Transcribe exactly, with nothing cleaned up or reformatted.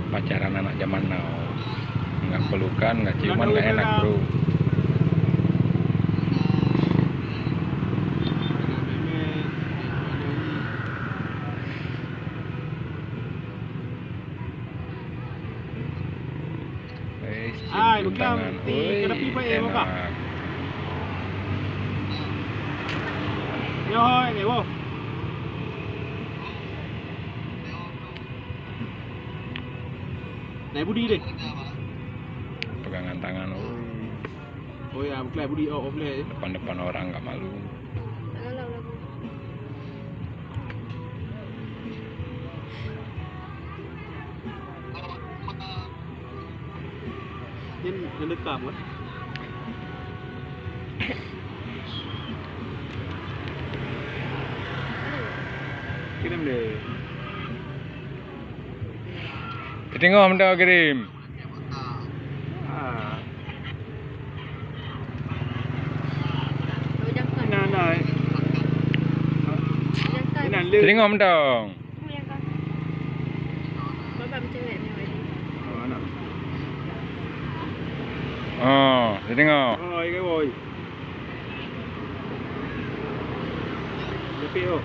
Pacaran anak zaman now. Nggak pelukan, nggak ciuman, nggak enak, bro. Wes, cium-cium tangan. Ui, enak. Yo, hoi, Ewo. Naik budi deh. Pegangan tangan, oh. Oh ya, bukan budi, oh, oh, boleh. Depan-depan orang nggak malu. Nyan, nyan dekam kan? Kirim deh. Teudeungoe mantong kirim. Ah. Nah, nah. Nah, le. Teudeungoe mantong. Oh, anak. Oh, teudeungoe. Oh, iya, woi. Tapi, oh.